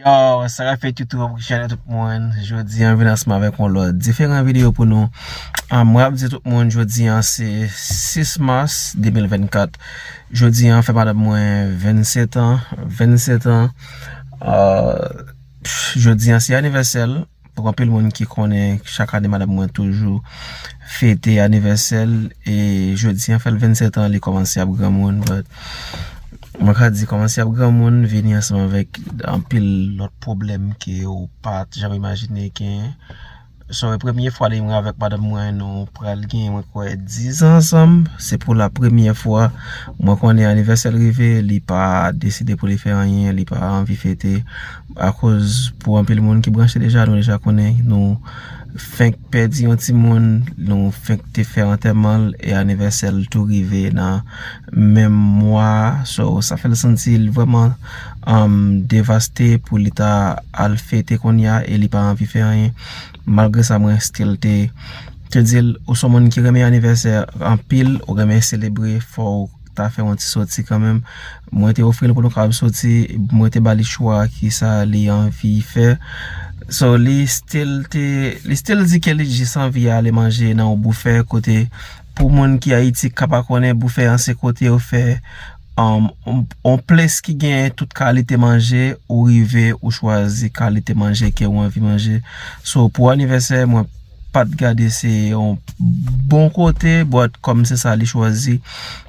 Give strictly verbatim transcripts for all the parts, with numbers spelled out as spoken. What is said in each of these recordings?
Oh, sa ka fèt YouTube, channel tout moun. Jodi an vin ansanm avèk yon lòt diferan videyo pou nou. Ah, mwen ap di tout moun, jodi an se sis mas de mil vennkat. Jodi an fè madanm mwen vennsèt an, vennsèt an. Ah, jodi an se anivèsè l. Pou anpil moun ki konnen, chak ane madanm mwen toujou fete anivèsè l. E jodi an fè l vennsèt an, li kòmanse ap granmoun, but mwen ka di kòmanse ap granmoun vini ansanm avèk anpil lòt pwoblèm ke ou pa t janm imajine genyen. So, e premye fwa li mwen avèk madanm mwen, nou pral gen, mwen kwè, diz an ansanm. Se pou la premye fwa mwen konnen anivèsè l rive, li pa deside pou li fè anyen, li pa anvi fete. Akoz pou anpil moun ki branche deja, nou deja konnen, nou fenk pèdi yon timoun, nou fenk te fè antèman l, e anivèsè l tou rive nan menm mwa a. So, sa fè l santi l vrèman, um, devaste pou li ta al fete kounye a, e li pa anvi fè anyen. Malgre sa, mwen still te, te di l, ou se yon moun ki renmen anivèsè anpil, ou renmen selebre, fò w ta fè yon ti soti kanmenm. Mwen te ofri l pou nou kapab soti, mwen te ba li chwa kisa li anvi fè. So, li still te, li still di ke li jis anvi ale manje nan yon boufe kote, pou moun ki Ayiti ka pa konnen, boufe an se kote yo fè, um, on, on ples ki gen tout kalite manje, ou rive, ou chwazi kalite manje ke ou anvi manje. So, pou anivèsè, mwen pa t gade se yon bon kote, but kòm se sa li chwazi,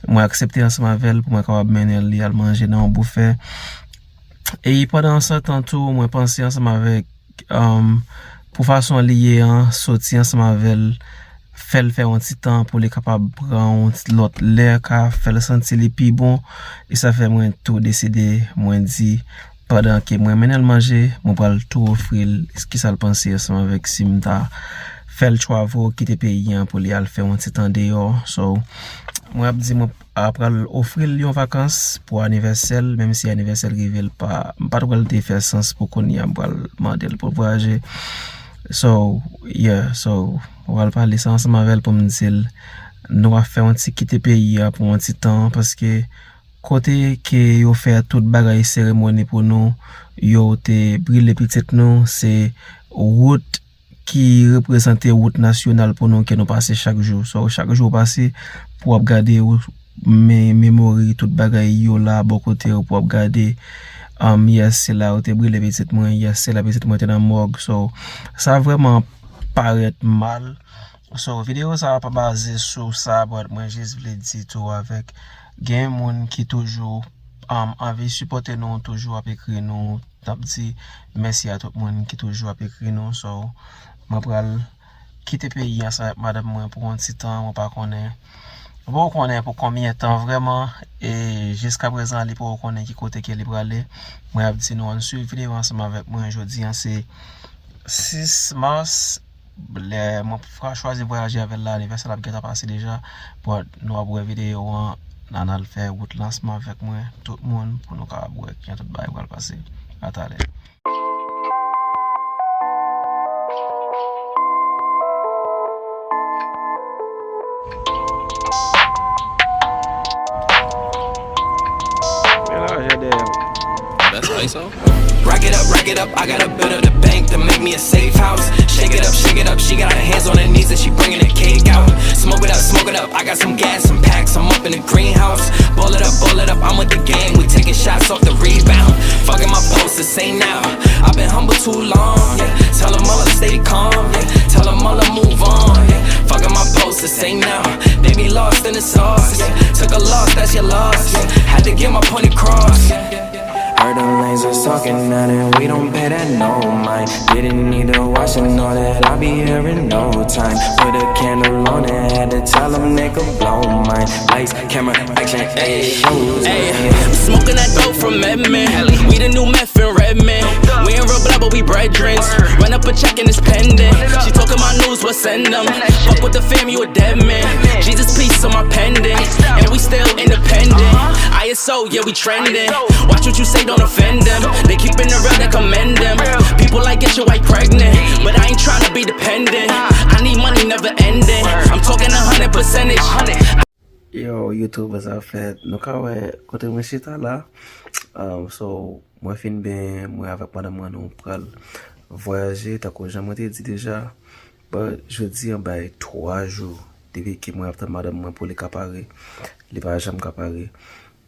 mwen aksepte ansanm avè l pou mwen kapab mennen li al manje nan yon boufe. E pandan se tan tou, mwen panse ansanm avèk, um, pou fason li ye an, soti ansanm avè l, fè l fè yon ti tan pou li kapab pran yon ti lòt lè, ka fè l santi li pi bon. E sa fè mwen tou deside, mwen di, pandan ke mwen mennen l manje, mwen pral tou ofri l kisa l panse ansanm avèk si m ta fè l twavo kite peyi an pou li al fè yon ti tan deyò. So, mwen ap di mwen a pral ofri l yon vakans pou anivèsè l, menm si anivèsè l rive, l pa, m pa t wè l te fè sans pou kounye a m pral mande l pou l vwayaje. So, yeah, so, mwen pral pale sa ansanm avè l pou m di l, nou ap fè yon ti kite peyi a pou yon ti tan, paske kote ke yo fè tout bagay seremoni pou nou, yo te brile pitit nou, se wout ki reprezante wout nasyonal pou nou ke nou pase chak jou. So, chak jou w pase, pou w ap gade ou, men, memori, tout bagay yo la bò kote w pou w ap gade, um, yes, se la yo te brile pitit mwen, yes, se la pitit mwen te nan mòg. So, sa vrèman parèt mal. So, videyo sa a pa baze sou sa, but mwen jis vle di tou avèk, gen moun ki toujou, um, anvi sipòte nou, toujou ap ekri nou, t ap di mèsi a tout moun ki toujou ap ekri nou. So, mwen pral kite peyi ansanm avèk madanm mwen pou yon ti tan, mwen pa konnen. Mwen poko konnen pou konbyen tan vrèman, e jiskaprezan li poko konnen ki kote ke li prale. Mwen ap di nou ann swiv videyo ansanm avèk mwen. Jodi an se sis mas. Lè mwen fwa chwazi vwayaje avè l la, anivèsè l ap gentan pase deja. But nou ap wè videyo an, n ann al fè wout lansman avèk mwen, tout moun, pou nou kapab wè kijan tout bagay pral pase. Atalè. Rack it up, rack it up, I gotta build up the bank to make me a safe house. Shake it up, shake it up, she got her hands on her knees and she bringing the cake out. Smoke it up, smoke it up, I got some gas, some packs, I'm up in the greenhouse. Ball it up, ball it up, I'm with the gang, we taking shots off the rebound. Fucking my post, this ain't now. I've been humble too long, yeah. Tell 'em all to stay calm, yeah. Tell 'em all to move on, yeah. Fucking my post, this ain't now. Baby lost in the sauce, yeah. Took a loss, that's your loss, yeah. Had to get my point across, yeah. Heard the lanes was talking, now that we don't pay that no mind. Didn't need to watch and know that I'll be here in no time. Put a candle on it, had to tell 'em they could blow mine. Lights, camera, action, ayy. Ayy, smoking that dope from Edmond. We the new meth in Redmond. We ain't real blood, but we bredrens. Run up a check and it's pending. She talking my news, what's send them? Fuck with the fam, you a dead man. Jesus, peace on my pending. And we still independent. I S O, yeah, we trending. Watch what you say, don't offend them. They keeping it real, they commend them. People like get your wife pregnant. But I ain't tryna be dependent. I need money never ending. I'm talking a hundred percentage. Yo, YouTube, sa fèt. Nou ka wè kote mwen chita la. Um, so, mwen fin benyen, mwen avèk madanm mwen, nou pral vwayaje, tankou jan mwen te di deja. But, jodi an bay twa jou depi ke mwen ap tann madanm mwen pou li ka pare. Li pa janm ka pare.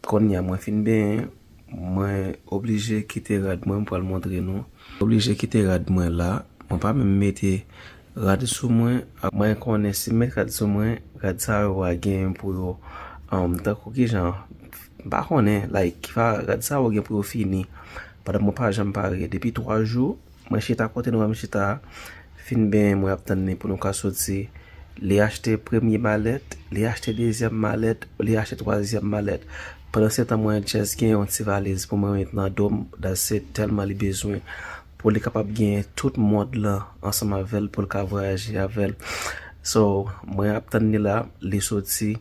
Kounye a, mwen fin benyen, mwen oblije kite rad mwen, m pral montre nou. Oblije kite rad mwen la. Mwen pa menm mete rad sou mwen. Mwen konnen si m met rad sou mwen, rad sa yo a genyen pou yo, um, tankou kijan, m pa konnen, like, ki fa rad sa yo gen pou yo fini. Pandan mwen pa janm pare. Depi twa jou, mwen chita kote nou wè m chita a. Fin benyen, mwen ap tann li pou nou ka soti. Li achte premye malèt, li achte dezyèm malèt, li achte twazyèm malèt. Pandan se tan, mwen just gen yon ti valiz pou mwen met nan do m, that's it, tèlman li bezwen. Pou li kapab genyen tout mond lan ansanm avè l, pou l ka vwayaje avè l. So, mwen ap tann li la, li soti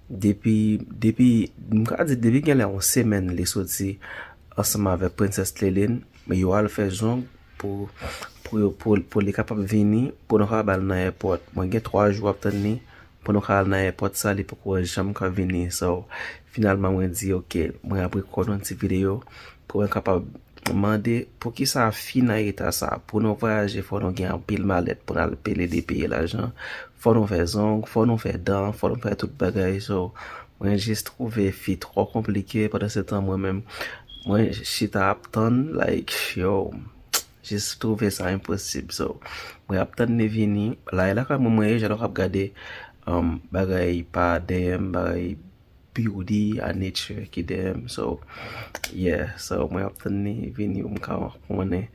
depi, depi, m ka di depi genlè yon semèn li soti ansanm avèk Princess Lelene, men yo al fè zong pou, pou, yo, pou, pou li kapab vini, pou nou kapab al nan èpòt. Mwen gen twa jou ap tann li, pou nou ka al nan èpòt sa, li poko janm ka vini. So, finalman, mwen di, "Ok, mwen ap rekòd yon ti videyo pou mwen kapab mande poukisa fi nan eta sa. Pou nou vwayaje, fò nou gen anpil malèt pou n al pele de peye lajan. Fò nou fè zong, fò nou fè dan, fò nou fè tout bagay." So, mwen jis twouve fi twò konplike. Pandan se tan, mwen menm, mwen chita ap tann, like, yo, jis twouve sa enposib. So, mwen ap tann li vini. La, e lakay mwen, mwen ye, jan nou ap gade, um, bagay pa dèyè m, bagay beauty, a nature ki dèyè m. So, yeah, so, mwen ap tann li vini, m ka konnen.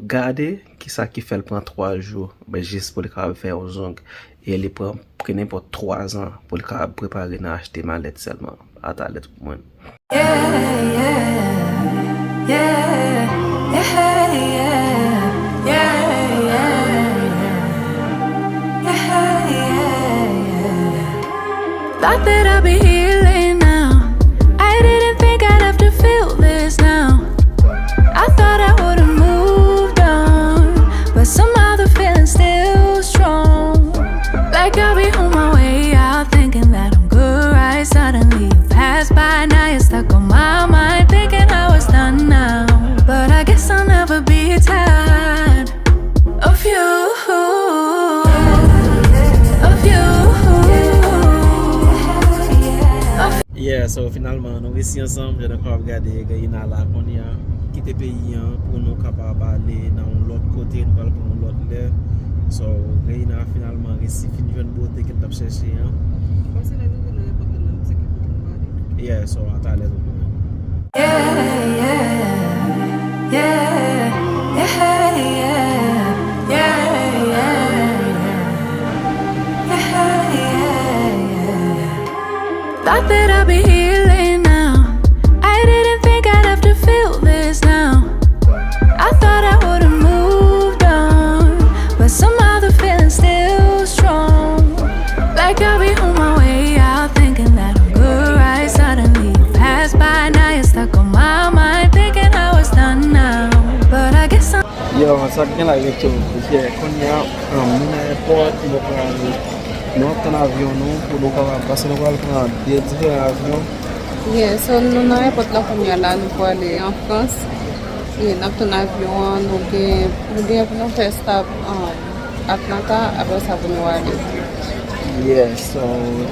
Gade, kisa ki fè l pran twa jou, men jis pou li kapab fè yon zong. E li pran, pran nenpòt twa zan pou li kapab prepare nan achte malèt sèlman. Atalè tout moun. Yeah, yeah, yeah, yeah, yeah, yeah, yeah, yeah, yeah, yeah, yeah, yeah. Thought that I'd be healing now. I didn't think I'd have to feel this now. I thought I would've moved on, but somehow the feeling's still strong. Like I'll be on my way out, thinking that I'm good, right? Suddenly you pass by, now you're stuck on my mind, thinking how it's done now. But I guess I'll never be tired of you, of you, of Yeah, so finalman, nou resi ansanm, jan nou kapab gade, Gaïna la kounye a, kite peyi an, pou nou kapab ale nan yon lòt kote, nou pral pran yon lòt lè. So, Gaïna finalman resi fin jwenn bote ke l t ap chèche an. Pase lè nou vin nan èpòt la, n ap di ki kote nou prale. Yeah, so, atalè tout moun. Yeah, yeah, yeah, yeah, yeah, yeah, yeah, yeah, yeah, yeah, yeah, yeah. Thought that I'd be healing now. I didn't think I'd have to feel this now. I thought I would've moved on, but somehow the feeling's still strong. Like I'll be on my way out, thinking that I'm good, right? Suddenly you pass by, now you're stuck on my mind, thinking how it's done now. But I guess I'm Yo, sa k gen la yo tou. Yeah, kounye a, um, nou nan èpòt, nou pral, nou ap tann avyon nou pou nou kapab, paske nou pral pran de diferan avyon. Yeah, so nou nan èpòt la kounye a la, nou prale an Frans. Yeah, n ap tann avyon an, nou gen, nou gen pou nou fè stop, um, Atlanta, apre sa pou nou ale. Yeah, so,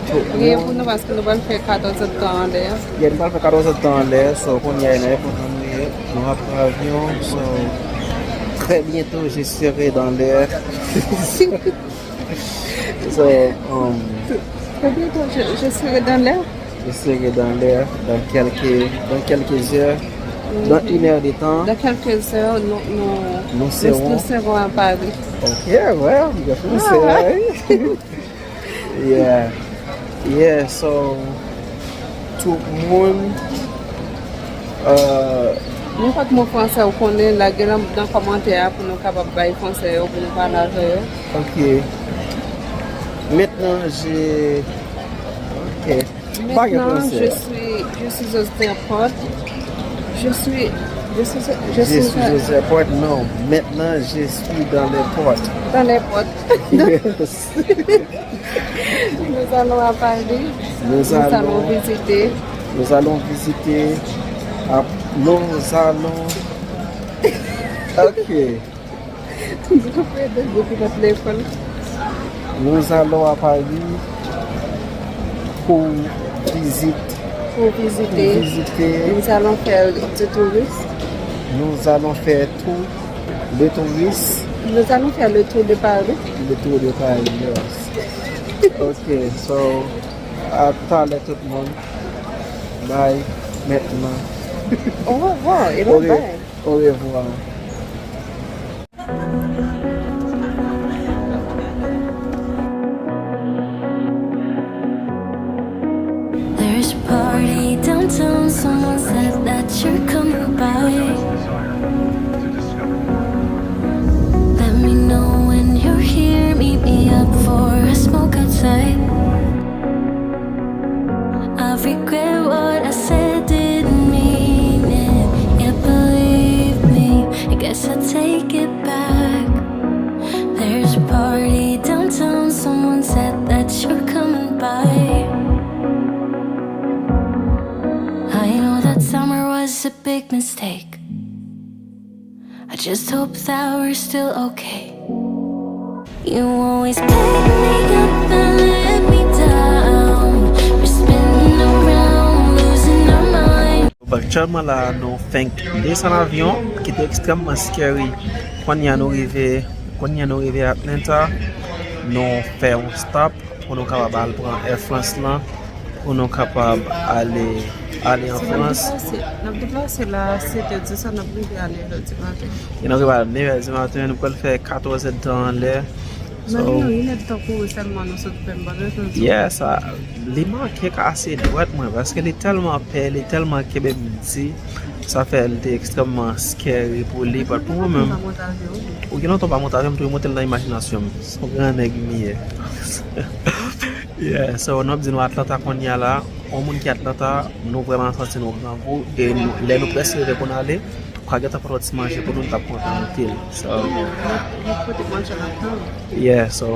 tout Gen pou moun nou, paske nou pral fè katòz èdtan anlè. Yeah, nou pral fè katòz èdtan anlè, so kounye a nan èpòt la nou ye. Nou ap pran avyon, so, très bientôt, je serai dans l'air. So, um, Très bientôt, je, je serai dans l'air. Je serai dans l'air dans quelques, dans quelques heures, dans une heure de temps. Dans quelques heures, nous, nous, Nous nous, serons. nous serons à Paris. Ok, well, you got to say, ah, right? Yeah. Yeah, so, tout moun, euh, Nenpòt mo fransè ou konnen, lage nan, nan kòmantè a pou nou kapab bay fransè yo, pou nou pale avè yo. Ok. Maintenant, j'ai, ok. Pa gen Maintenant, fransè. Je suis, je suis aux airports. Je suis, je suis, je Je suis suis aux airports, non. Maintenant, je suis dans l'airport. Dans l'airport. Yes. Nous allons à Paris. Nous Nous allons allons visiter. Nous allons visiter à Nous allons. Ok. Nous allons à Paris pour visite. Pour visiter. Pour visiter. Nous allons faire du tourisme. Nous allons faire tout le tourisme. Nous allons faire le tour de Paris. Le tour de Paris, yes. Ok, so, à tout à l'heure tout le monde. Bye. Maintenant. Au revoir et bye bye. Au revoir. There's a party downtown, someone said that you're coming by. Let me know when you're here, meet me up for a smoke outside. I regret what I said, didn't mean it. Yeah, believe me, I guess I take it back. There's a party downtown, someone said that you're coming by. I know that summer was a big mistake. I just hope that we're still okay. You always pick me up and let me down. We're spinning around, losing our mind. Aktyèlman la, nou fenk desann avyon ki te ekstrèmman scary. Kounye a nou rive, kounye a nou rive Atlanta. Nou fè yon stop pou nou kapab al pran Air France lan, pou nou kapab ale, ale an Frans. N ap deplase la, sèt è di swa, n ap rive a nèf è di maten. E n ap rive a nèf è di maten, nou pral fè katòz è tan anlè. So, imajine w, inèdtan kouri sèlman nou sot fè m pandan tan sa. Yeah, sa, li manke kase dwèt mwen, paske li tèlman pè, li tèlman kenbe m di, sa fè l te ekstrèmman scary pou li, but pou mwen menm, ou gen lontan w pa monte avyon, m toujou monte l nan imajinasyon m. Se yon gran nèg m ye. Yeah, so, n ap di nou Atlanta kounye a la. Yon moun ki Atlanta, nou vrèman santi nou grangou. E nou, lè nou prèske rive pou n ale, nou ka gentan pote yon ti manje pou nou, nou t ap kontan anpil. So, yeah, so,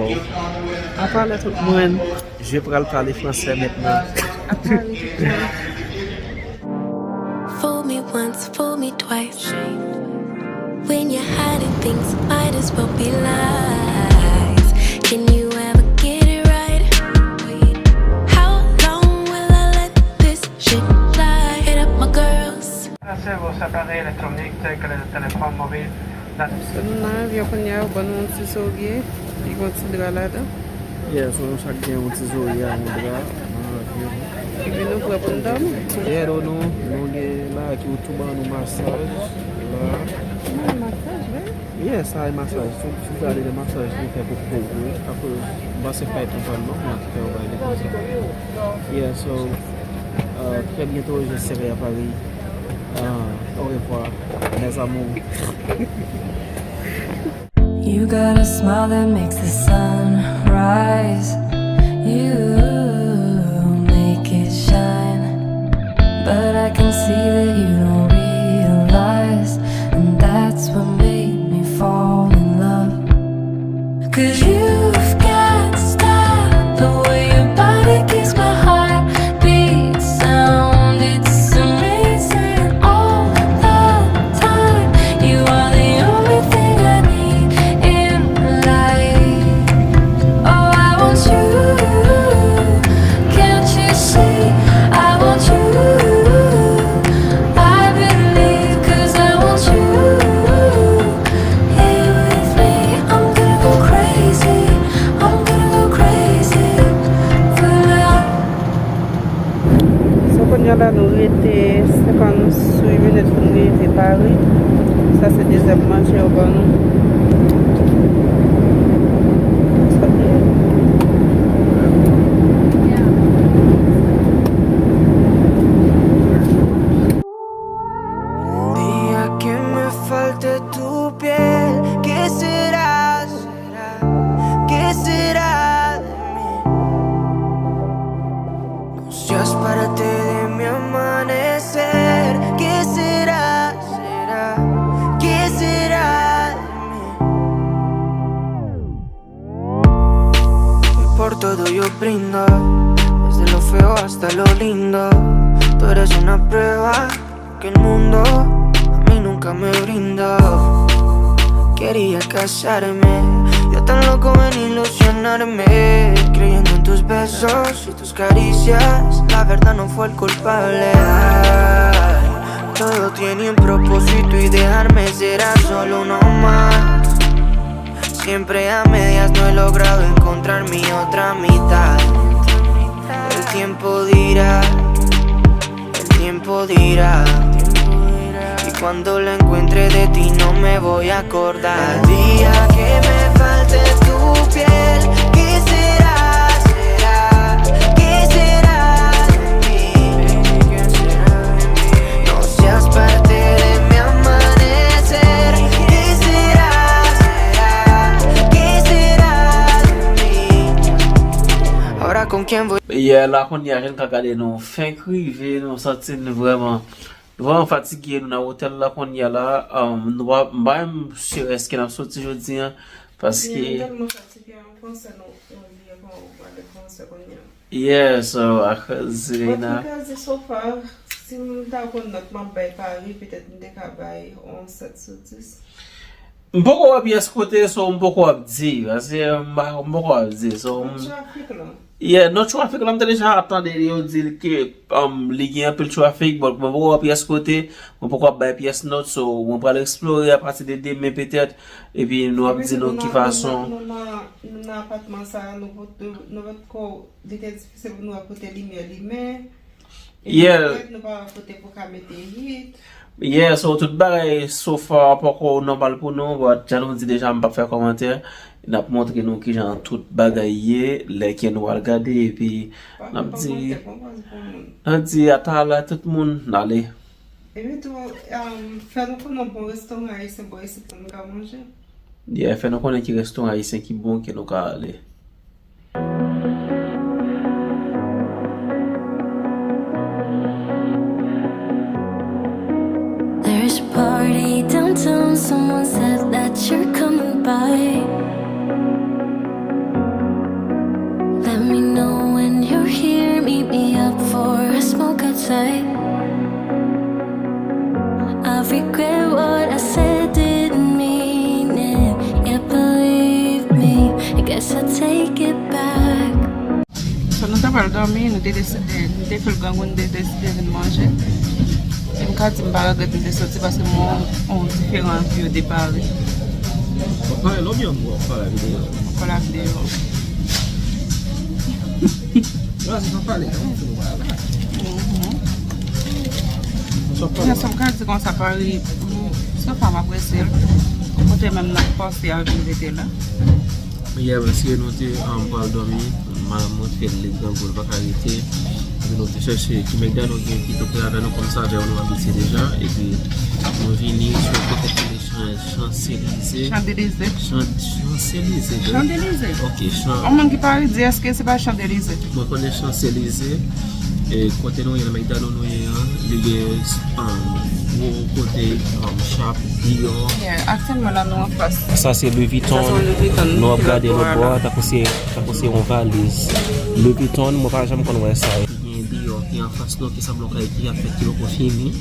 apa lè tout mwen, je pral pale fransè mentnan. Apa lè tout mwen. Fool me once, fool me twice. When you're hiding things, might as well be lies. Can you ever get it right? How long will I let this shit fly? Hit up my girls. Hacer uso de aparatos electrónicos, tales como móvil, la So, nou nan avyon kounye a, yo ban nou yon ti zorye, li gen yon ti dra ladan. Yeah, so nou chak gen yon ti zorye ak yon dra nan avyon. Epi nou prè pou n dòmi. Yeah, nou, nou, nou gen la ki yo tou ban nou masaj la. Nan masaj, wi. Yeah, sa e masaj. Si, si w gade de masaj nou fè pou po w, wi. Akoz m panse fay konprann non, mwen ki fè yon bagay de konsa. Yeah, so, euh, très bientôt, j'essaierai à Paris. Euh, au revoir, mes amours. You got a smile that makes the sun rise. You make it shine. But I can see that you don't realize. And that's what made me fall in love. 'Cause you've got style, the way your body keeps my heart beat sound. It's amazing all the time. You are the only thing I need in life. Oh, I want you. Can't you see? I want you. I believe, 'cause I want you. Here with me, I'm gonna go crazy. I'm gonna go crazy for love. So, kounye a la, nou rete senkannsuit minit pou n rive Pari. Sa se dezyèm manje yo ban nou. Sa byen. Día que me falte tu piel, ¿qué será, será? ¿Qué será de mí? No seas parte de mi amanecer, ¿qué será, será? ¿Qué será de mí? Y por todo yo brindo, desde lo feo hasta lo lindo. Tú eres una prueba. El mundo a mí nunca me brindó. Quería casarme, yo tan loco en ilusionarme, creyendo en tus besos y tus caricias. La verdad no fue el culpable. Ay, todo tiene un propósito y dejarme será solo uno más. Siempre a medias no he logrado encontrar mi otra mitad. El tiempo dirá, el tiempo dirá. Y cuando la encuentre de ti no me voy a acordar. El día que me falte tu piel, ¿qué será, será? ¿Qué será de mí? No seas parte de mi amanecer. ¿Qué será, será? ¿Qué será de mí? Ahora con quién voy. Yeah, la kounye a, jan n ka gade nou fenk rive, nou santi n vrèman, nou vrèman fatige, nou nan otèl la kounye a la, um, nou pa, m pa menm si èske n ap soti jodi a, paske. Yeah, m tèlman fatige, an fransè nou, nou li ankò, w pale fransè kounye a. Yeah, so, a kraze, Reina. But m kraze so far, si m ta konn nòt m ap bay Paris, petèt m te ka bay yon sèt sou dis. M poko wè pyès kote, so m poko ap di, paske m pa, m poko ap di, so. Nan trafik lan. Yeah, nan trafik lan, m te deja ap tande yo di ke um, li gen anpil trafik, but mwen poko wè pyès kote, mwen poko ap bay pyès nòt, so mwen pral eksplore apati de demen petèt, epi nou ap di nou ki fason. Nou nan, nou nan, nou nan apatman sa, nou pot, nou potko, li te difisil pou nou wè kote limyè limen. Yeah. Nou pa wè kote pou ka mete hit. Yeah, so tout bagay so far poko nòmal pou nou, but jan nou di deja, m p ap fè kòmantè, n ap montre nou kijan tout bagay ye, lè ke nou al gade, epi n ap di, n ap di atalè tout moun, n ale. Epi tou, um, fè nou konnen yon bon restoran ayisyen bò isit pou nou ka manje. Yeah, fè nou konnen ki restoran ayisyen ki bon ke nou ka ale. There's a party downtown, someone said that you're coming by. Let me know when you're here, meet me up for a smoke outside. I regret what I said, didn't mean it. Yeah, believe me, I guess I take it back. So nou ta pral dòmi, nou te deside, nou te fil grangou, nou te deside vin manje. E m ka di m pa regrèt nou te soti paske m wè yon diferan view de Paris. Ou pale lòm yon mwa, ou pale videyo. Ou pale videyo. Nan, se sa pale, nan, se nou pale la. Yes, m ka di konsa Paris, so far m apresye l. Kote menm n ap panse a vin rete la. Yeah, paske nou te um, pral dòmi, madanm mwen fè l li grangou, l pa ka rete. Epi nou te chèche ki McDonald gen ki tou pre avè nou, kòm sa avè nou abitye deja. Epi nou vini sou kote ki rele Chan- Chanselize. Chandelize. Chan- Chanselize. Chandelize. Ok, Chan- Yon moun ki Paris di èske se pa Chanselize? Mwen konnen Chanselize. E kote nou ye, nan McDonald nou ye an, li gen um, gwo kote um, shop, Dior. Yeah, aktyèlman la nou anfas. Sa se Louis Vuitton. Sa se Louis Vuitton. Nou ap gade Lòt bò lòt a bò la. A, tankou se, tankou se yon valiz. Louis Vuitton, mwen pa janm konn wè sa. Ki gen Dior ki anfas nou, ki sanble yon kay ki ap fèt, ki poko fini.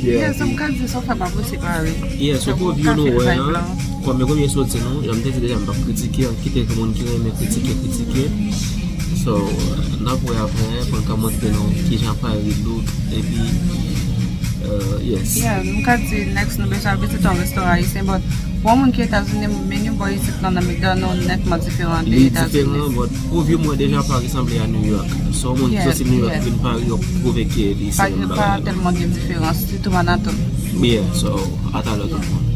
Yeah, so m ka di so far m apresye Paris. Yeah, so pou view nou wè an, kòm yo konbyen soti nou, jan m te di deja, m p ap kritike, m kite moun ki renmen kritike, kritike. So, n ap wè apre, pou n ka montre nou kijan Paris look, epi, uh, yes. Yeah, m ka di next nou bezwen al vizite yon restoran ayisyen, but pou yon moun ki Etazini, meni bò isit lan nan McDonald nètman diferan de Li Etazini. Diferan, but pou view mwen deja Paris sanble a New York. So, yon moun ki Yeah, soti New York yeah. Vin Paris, yo pwouve ke li se Pa, menm pa bagay. Tèlman gen diferans, sitou Manhattan. Yeah, so, atalè tout moun.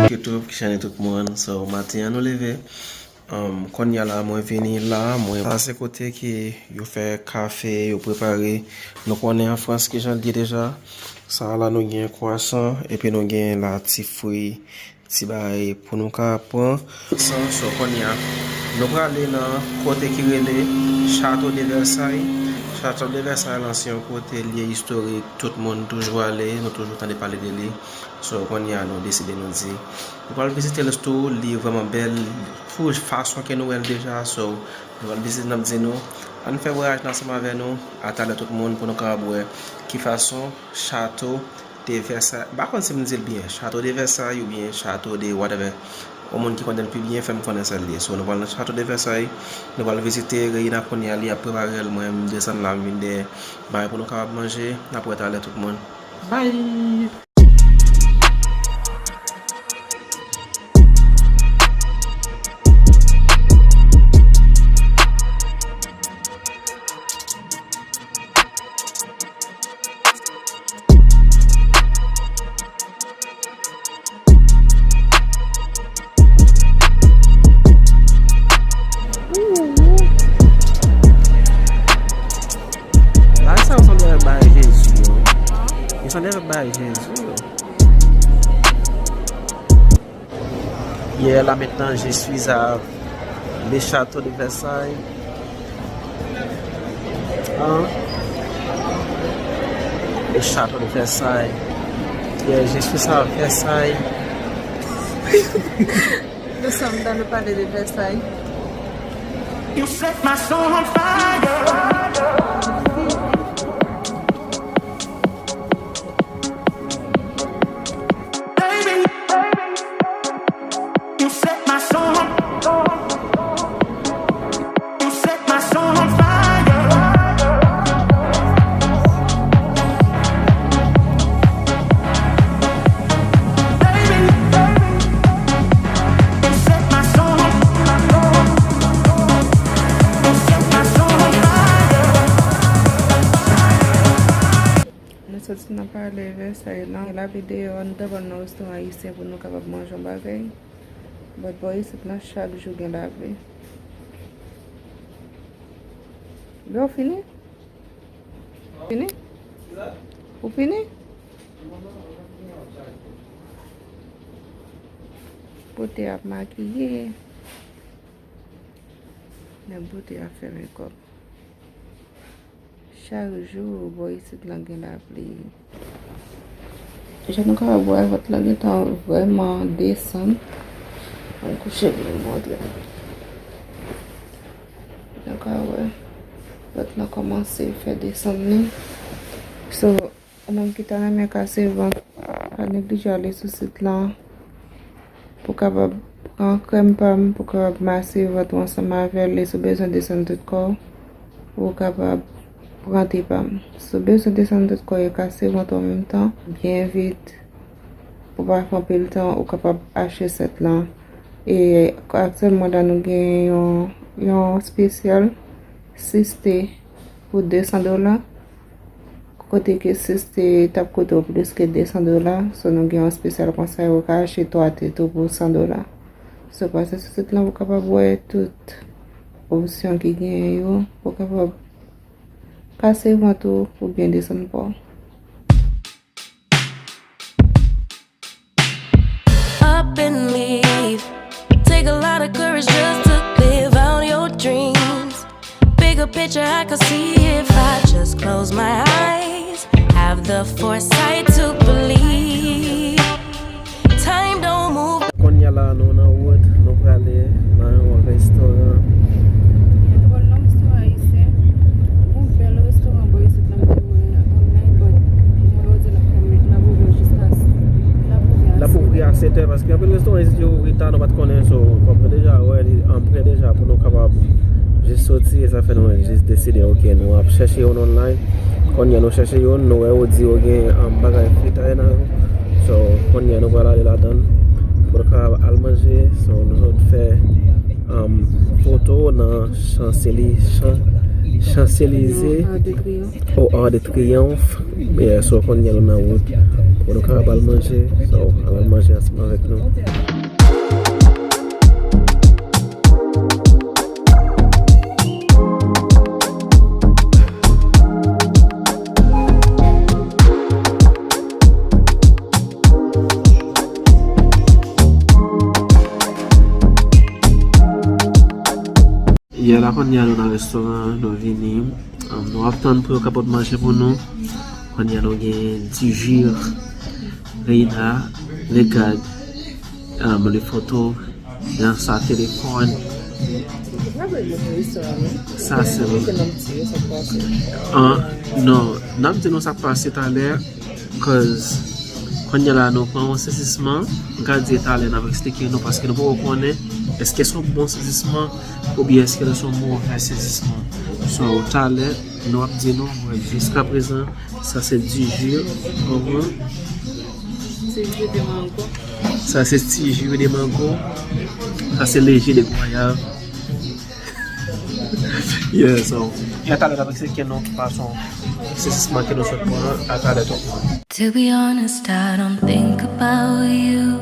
Ki tou, ki chène tout moun. So, maten an nou leve. Um, kounye a la, mwen vini la, mwen. Sa se kote ki yo fè kafe, yo prepare. Nou konnen an Frans ki jan l ye deja. Sa a la, nou gen kwasan, epi nou gen la ti fri, ti bagay pou nou ka pran. San, so kounye a, nou prale nan kote ki rele Château de Versailles. Château de Versailles lan se yon kote, lye istorik, tout moun toujou ale, nou toujou tande pale de li. So, kounye a nou deside nou di, nou pral vizite l tou, li vrèman bèl, pou fason ke nou wè l deja, so, nou pral vizite, n ap di nou, ann fè vwayaj la ansanm avè nou, atalè tout moun, pou nou kapab wè ki fason chato de Versailles, m pa konn si m di l byen, Château de Versailles oubyen Château de whatever. Yon moun ki konnen l pi byen, fè m konnen sa l ye. So, nou pral nan Château de Versailles, nou pral vizite Reina kounye a, li ap prepare l, mwen, m desann la, m vin dèyè bagay pou nou kapab manje, n ap wè talè tout moun. Bye! Bagay sa yo sanble avèk bagay Jezi yo. Yo sanble avèk bagay Jezi yo. Yeah, là maintenant, je suis à le château de Versailles. Hein? Le château de Versailles. Yeah, je suis à Versailles. Nous sommes dans le palais de Versailles. You set my soul on fire. Baby, you set my soul on, you set my soul on fire. Baby, you set my soul on, you set my soul on fire. Nou soti nan palè Vèsay lan, lave deyò, nou t ap al nan restoran ayisyen pou nou kapab manje yon bagay. But bò isit lan, chak jou gen lapli. Bro, w fini? Fini? Ou fini? Bote ap makiye. Nèg bote ap fè mekòp. Chak jou, bò isit lan gen lapli. Jan nou kapab wè, vant lan gentan vrèman desann. Ann kouche pou nou montre. Nou ka wè, vant lan kòmanse fè desann li. So, ou menm ki ta renmen kase vant, pa neglije ale sou sit lan pou kapab pran krèm pa m, pou kapab mase vant ou ansanm avè l. E si w bezwen desann tout kò w, ou kapab pran te pa m. Si w bezwen desann tout kò w e kase vant ou an menm tan, byen vit, pou pa fè anpil tan, ou kapab achte sèt lan. E aktyèlman la, nou gen yon, yon espesyal sis te pou de san dola. Kote ke sis te t ap koute w plis ke de san dola, so nou gen yon espesyal konsa, ou ka achte twa te tou pou san dola. So pase sou sit lan, ou kapab wè tout opsyon ki genyen yo, ou kapab kase vant ou oubyen desann pa w. Up and leave. Take a lot of courage just to live out your dreams. Bigger picture I could see if I just close my eyes. Have the foresight to believe. Time don't move. Kounye a la, nou nan wout, nou prale nan yon restoran. Nou pral nan restoran ayisyen. Yon bèl restoran bò isit la, m te wè online, but mwen yo di l ap fèmen, l ap ouvri jiska, l ap ouvri a sèt è, paske anpil restoran isit yo ouvri ta, nou pa t konnen, so, kòm nou deja wè li an prè deja pou nou kapab jis soti, e sa fè nou jis deside, ok, nou ap chèche youn online. Kounye a nou chèche youn, nou wè yo di yo gen, um, bagay fritay nan yo. So, kounye a nou pral ale ladan l pou nou kapab al manje. So, nou sot fè, um, foto nan Chanseli-, Chan-, Chanselize, au Arc de Triomphe. Yeah, so, kounye a nou nan wout pou nou kapab al manje. So, al manje ansanm avèk nou. Yè la kounye a nou nan restoran, nou vini. Um, nou ap tann pou yo ka pot manje pou nou. Kounye a nou gen dijir, Reina, Legad, um, le foto, nan sa telefòn. Sa se... Ah, non, n ap di nou sa k pase talè, cause kounye a la nou pran yon sezisman, m ka di talè n ap eksplike nou, paske nou poko konnen èske se yon bon sezisman oubyen èske se yon move sezisman. So, talè, nou ap di nou, jiskaprezan, sa se dijir, konprann? Ti ji de mango. Sa se ti ji de mango. Sa se le ji de gwayav. Yeah, so, e talè n ap eksplike nou ki fason sezisman ke nou sot pran, a talè tou. To be honest, I don't think about you.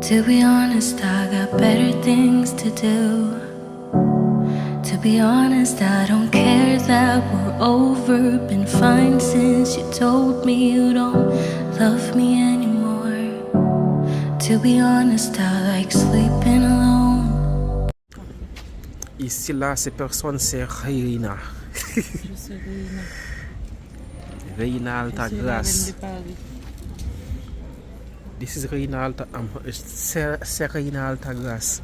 To be honest, I got better things to do. To be honest, I don't care that we're over. Been fine since you told me you don't love me anymore. To be honest, I like sleeping alone. Ici là, cette personne, c'est Reina. Je suis Reina. Reina Altagrace. This is Reina Alta, um, c'est, c'est Reina Altagrace.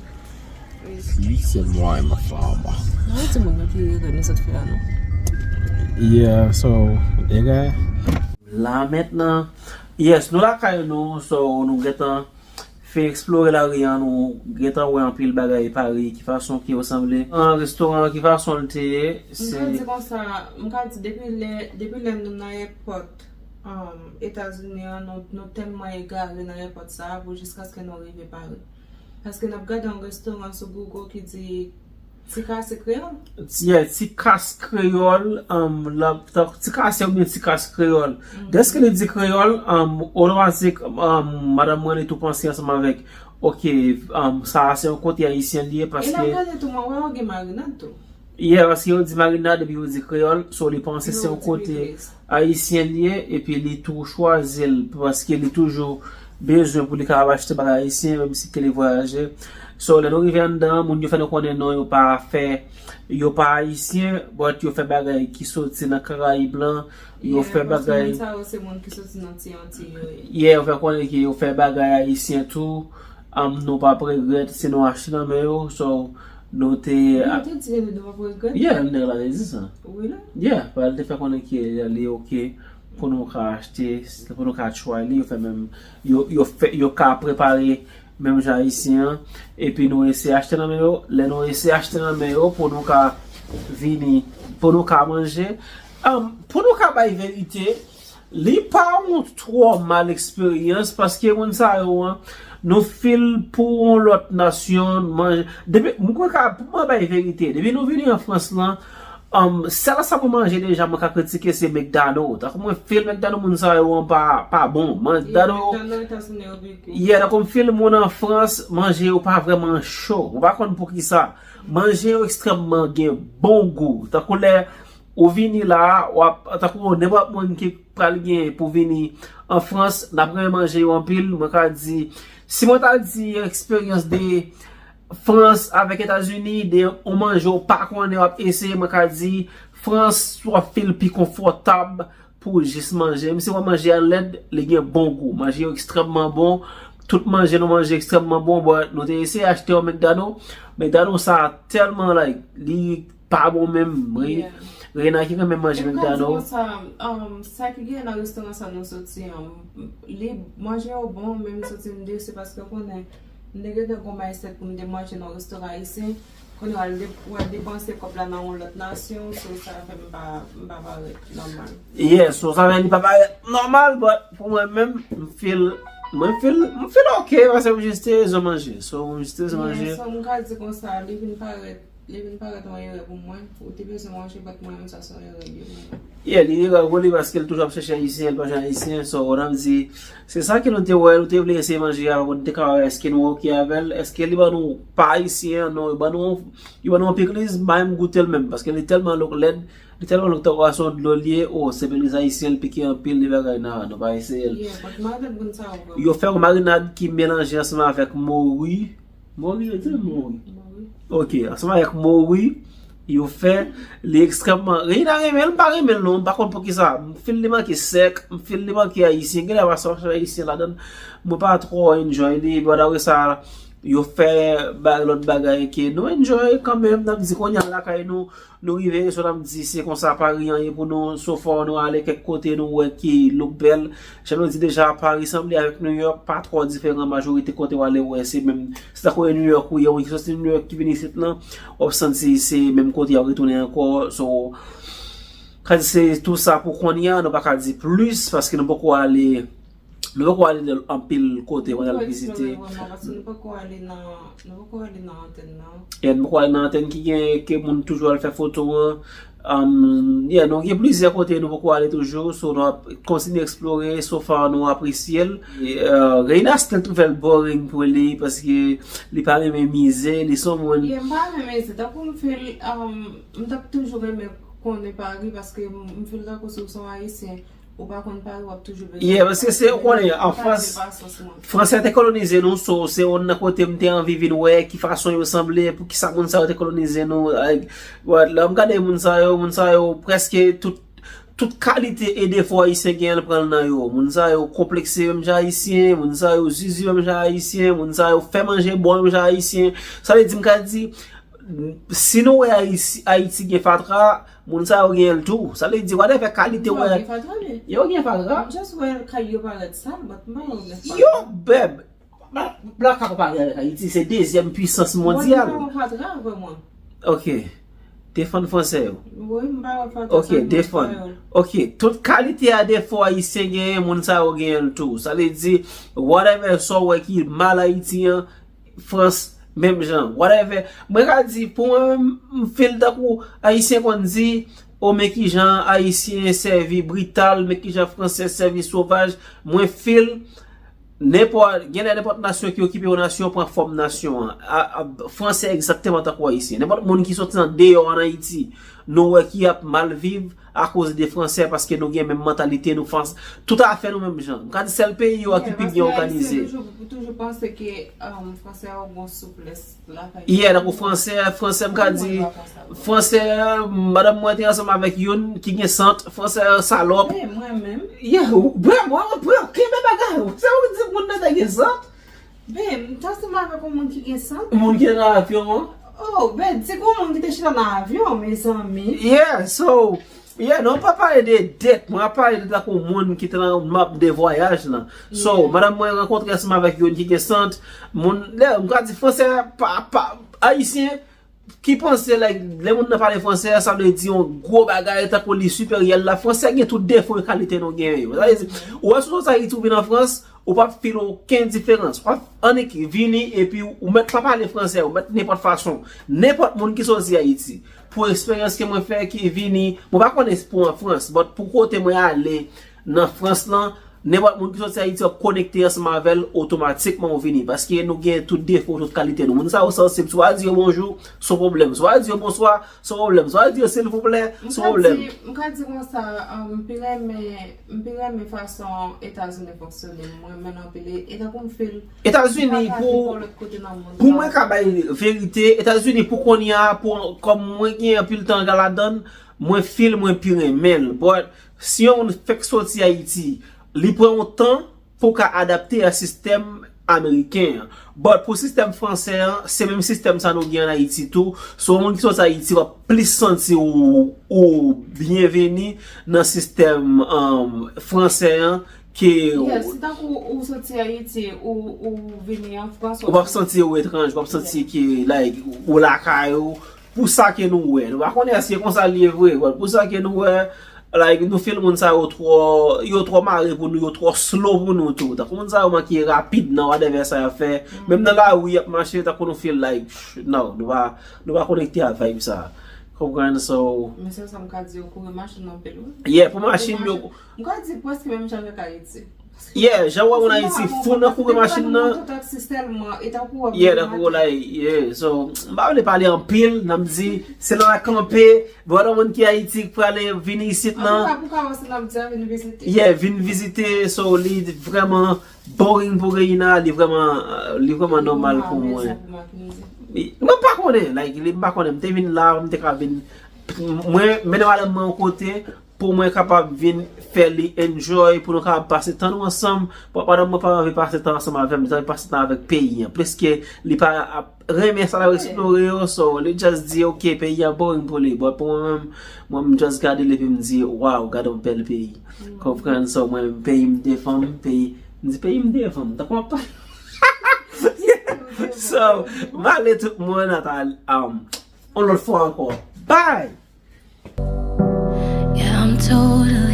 Si, c'est moi et ma femme. Non, ti moun yo ki rele nou sot fè a, non. Yeah, so, nèg la mentnan. Yes, nou lakay nou, so, nou gentan fin eksplore lari an, nou gentan wè anpil bagay Paris, ki fason ki yo sanble. An restoran, ki fason l te ye, se... M ka di konsa, m ka di depi lè, depi lè nou nan èpòt, um, Etazini an, nou, nou tèlman egare nan èpòt sa a pou jiskaske nou rive Paris. Paske n ap gade yon restoran sou Google ki di Ti kase kreyòl? Yeah, ti kas kreyòl, um, la, ta, ti kase oubyen ti kas kreyòl. Dèske li di kreyòl, um, otomatik, um, madanm mwen li tou panse ansanm avèk, ok, um, sa a se yon kote ayisyen li ye, paske... E lè m gade tou, mwen wè yo gen marinad tou. Yeah, paske yo di marinad epi yo di kreyòl, so li panse se yon kote ayisyen li ye, epi li tou chwazi l, paske li toujou bezwen pou li ka ap achte bagay ayisyen, menm si ke li vwayaje. So, lè nou rive anndan, moun yo fè nou konnen non, yo pa fè, yo pa ayisyen, but yo fè bagay ki soti nan Karayib lan, yo fè bagay... Paske moun sa yo se moun ki soti nan ti Antiy yo ye. Yeah, yo fè konnen ke yo fè bagay ayisyen tou, um, nou p ap regrèt si nou achte nan men yo, so, nou te... Yo te di nou p ap regrèt? Yeah, nèg la te di sa. Really? Yeah, paske li te fè konnen ke li ok pou nou ka achte, pou nou ka try li, yo fè menm, yo, yo fè, yo ka prepare menm jan ayisyen an, epi nou eseye achte nan men yo. Lè nou eseye achte nan men yo pou nou ka vini, pou nou ka manje, um, pou nou ka bay verite, li pa yon twò mal eksperyans, paske moun sa yo an, nou fil pou yon lòt nasyon, manje, depi, mwen kwè ka, pou mwen bay verite, depi nou vini an Frans lan, um, sèl sa mwen manje deja, mwen ka kritike se McDonald. Tankou mwen fil McDonald, moun sa yo an pa, pa bon. McDonald, yeah, tankou m fil moun an Frans, manje yo pa vrèman cho. Ou pa konn poukisa. Manje yo ekstrèmman gen bon gou. Tankou lè ou vini la, w ap, tankou nenpòt moun ki pral gen pou vini an Frans, n ap renmen manje yo anpil. Mwen ka di, si mwen ta di eksperyans de Frans avèk Etazini, de yon manje w pa konnen w ap eseye, mwen ka di, Frans, w ap fil pi konfòtab pou jis manje. Menm si w manje a lèd, li gen bon gou. Manje yo ekstrèmman bon. Tout manje nou manje ekstrèmman bon, but nou te eseye achte yon McDonald. McDonald sa tèlman, like, li pa bon menm. Ren-, Rena ki renmen manje McDonald. Sa, um, sa ki gen nan restoran sa nou soti, um, li manje yo bon, men m santi m desi paske w konnen, m te gentan gon mindset pou m te manje nan restoran ayisyen. Kounye a, w al de-, w al depanse kòb la nan yon lòt nasyon, so sa fè m pa, m pa parèt nòmal. Yeah, so sa fè li pa parèt nòmal, but pou mwen menm, m feel, mwen feel, m feel ok, paske m jis te bezwen manje. So, m jis te bezwen manje. Yeah, so m ka di konsa, li vin parèt, li vin parèt yon erè pou mwen. Ou te bezwen manje, but mwen menm sa se yon erè li ye pou mwen. Yeah, li erè pou li paske l toujou ap chèche ayisyen, l pa jwenn ayisyen, so, w konprann, m di, se sa ke nou te wè, nou te vle eseye manje a, pou nou te ka wè èske nou ok avè l, èske li ban nou pa ayisyen an, non, li ban nou, li ban nou yon pikliz, m pa menm goute l menm, paske li tèlman look lèd, li tèlman look tankou a se yon dlo li ye, o, se pikliz ayisyen, l pike anpil de bagay, nan, nou pa eseye l. Yeah, but marinad moun sa yo vrèman. Yo fè yon marinad ki melanje ansanm avèk mori, Mori, yo di mori. Mori. Ok, ansanm avèk mori, Yo fè, li ekstrèmman, Reina renmen l, m pa renmen l non, m pa konn poukisa. M feel li manke sèk, m feel li manke ayisyen, genlè pa sa ayisyen ladan l. Mwen pa twò enjoy li, but apre sa, yo fè ba-, lòt bagay ke nou enjoy kanmenm, n ap di kounye a lakay nou, nou rive, so n ap di se konsa, pa gen anyen pou nou, so far nou ale kèk kote nou wè ki look bèl. Jan nou di deja, Paris sanble avèk New York pa twò diferan, majorite kote w ale w wè se menm, se tankou e New York ou ye, ou ki soti New York ki vin isit lan, w ap santi se menm kote y ap retounen ankò. So, ka di se tou sa pou kounye a, nou pa ka di plis, paske nou poko ale, nou poko ale anpil kote, nou al vizite. Paske nou poko ale nan, nou poko ale nan antèn nan. Yeah, nou poko ale nan antèn ki gen, ke moun toujou al fè foto an. Um, yeah, nou gen plizyè kote nou poko ale toujou, so nou ap kontinye eksplore, so far nou apresye l. E, uh, Reina still twouve l boring pou li, paske li pa renmen mize, li se yon moun. Yeah, m pa renmen mize, tankou m feel, um, m t ap toujou renmen konnen Paris, paske m, m feel tankou si w se yon ayisyen, ou pa konn Paris, w ap toujou bezwen. Yeah, paske se, ou konnen, an Frans, Paris se pa sans mwen. Fransè te kolonize nou, so se youn nan kote m te anvi vin wè ki fason yo sanble, poukisa moun sa yo te kolonize nou, like, what, lè m gade moun sa yo, moun sa yo prèske tout, tout kalite e defo ayisyen gen, l pran l nan yo. Moun sa yo konplekse menm jan ayisyen, moun sa yo zuzu menm jan ayisyen, moun sa yo fè manje bon menm jan ayisyen. Sa vle di, m ka di, si nou wè Ayisi-, Ayiti gen fatra, moun sa yo genyen l tou. Sa vle di, whatever kalite w wè. Yo gen fatra, wi. Yo gen fatra. M just wè kay yo parèt sal, but m pa wè yo gen fatra. Yo, bèb. Bla-, Blaka konpare avèk Ayiti, se dezyèm pwisans mondyal. Mwen, m pa wè fatra, vrèman. Ok. Defann fransè yo. Wi, m pa wè fatra. Ok, sèlman defann. Kreyòl. Ok, tout kalite a defo ayisyen genyen, moun sa yo genyen l tou. Sa vle di, whatever sa w wè ki mal Ayiti an, Frans, menm jan, whatever. Mwen ka di, pou mwen menm, m feel tankou Ayisyen konn di, o, men kijan Ayisyen sèvi brital, men kijan Fransè sèvi sovaj. Mwen feel, nenpòt, genlè nenpòt nasyon ki okipe yon nasyon pran fòm nasyon an. A, a, Fransè egzakteman tankou Ayisyen. Nenpòt moun ki soti andeyò ann Ayiti, nou wè ki ap mal viv, akoz de Fransè, paske nou gen menm mantalite, nou fas, tout afè nou menm jan. M ka di sèl peyi yo a ki pi byen òganize. Yeah, paske Ayisyen toujou, toujou panse ke, um, Fransè yo gon souplès lakay yo. Yeah, tankou Fransè, Fransè, m ka di, Fransè, madanm mwen te ansanm avèk youn ki gen sant, Fransè salòp. Men mwen menm. Yeah, ou, bro, mwen, bro, kenbe bagay ou. Se ou di moun nan te gen sant? Ben, m t ansanm avèk yon moun ki gen sant. Moun ki te nan avyon an? Oh, ben, di gon moun ki te chita nan avyon, mezanmi. Yeah, so, yeah, non, pa pale de dèt, mwen ap pale de tankou moun ki te nan map de vwayaj lan. So, yeah, madanm mwen rankontre ansanm avèk youn ki gen sant, moun, lè, m ka di fransè, pa, pa, ayisyen, ki panse, like, lè moun nan pale fransè, sa vle di yon gwo bagay, tankou li siperyè l la. Fransè gen tout defo e kalite nou genyen yo. Sa vle di, ou wè si w soti Ayiti ou vin an Frans, ou p ap feel okenn diferans. W ap annik vini, epi ou mèt pa pale fransè, ou mèt nenpòt fason. Nenpòt moun ki soti Ayiti, pou eksperyans ke mwen fè, ki vini, mwen pa konnen pou an Frans, but pou kote mwen ale nan Frans lan, nenpòt moun ki soti Ayiti w ap konekte ansanm avè l, otomatikman ou vini. Paske nou gen tout defo, tout kalite nou. Moun sa yo sansib, si w a di yo bonjou, se yon pwoblèm. Si w a di yo bonswa, se yon pwoblèm. Si w a di yo silvouplè, se yon pwoblèm. M ka di, m ka di konsa, um, m pi renmen, m pi renmen fason Etazini fonksyone. Mwen renmen l anpil. E tankou m feel Etazini, pou, pou mwen ka bay verite, Etazini pou kounye a, pou, kòm mwen gen anpil tan ladan l, mwen feel mwen pi renmen l. But si yon moun fèk soti Ayiti, li pran yon tan pou ka adapte a sistèm ameriken an. But pou sistèm fransè an, se menm sistèm sa nou gen ann Ayiti tou. So, yon moun ki soti Ayiti, w ap plis santi ou, ou byenveni nan sistèm, um, fransè an ke... Yeah, se tankou ou soti Ayiti, ou, ou vini an Frans, ou p ap santi ou etranj, ou p ap santi ke, like, ou lakay ou, pou sa ke nou wè. Nou pa konnen èske konsa l ye vre, but pou sa ke nou wè, like, nou feel moun sa yo twò, yo twò mare pou nou, yo twò slow pou nou tou. Tankou moun sa yo manke rapid nan whatever sa y ap fè. Menm nan lari y ap mache, tankou nou feel like, pff, non, nou pa, nou pa konekte a vibe sa. Konprann, so. Men se sa m ka di, yo kouri machin anpil, wi. Yeah, pou machin, yo. M ka di prèske menm jan avèk Ayiti. Yeah, jan w wè moun Ayiti fou nan kouri machin nan. Yeah, tankou w la, yeah, so, m pa vle pale anpil, n ap di, se la kanpe, bò nan moun ki Ayiti k prale vini isit nan. Antouka, pou ka wè si n ap di a vin vizite. Yeah, vin vizite, so, li vrèman boring pou Reina, li vrèman, li vrèman nòmal pou mwen. Mwen pa konnen, like, li, m pa konnen, m te vin la, m te ka vin, mwen mennen madanm mwen yon kote, pou mwen kapab vin fè li enjoy, pou nou kapab pase tan nou ansanm. Bon, madanm mwen pa anvi pase tan ansanm avè m, li anvi pase tan avèk peyi an. Pliske li pa ap renmen sa l ap eksplore yo, so li just di, ok, peyi an boring pou li. But pou mwen menm, mwen m just gade l epi m di, wow, gade yon bèl peyi. Konprann? So mwen menm, peyi m devan m, peyi, m di peyi m devan m. Tankou ap So, m ale tout moun, ata, um, yon lòt fwa ankò. Bye! Yeah, I'm totally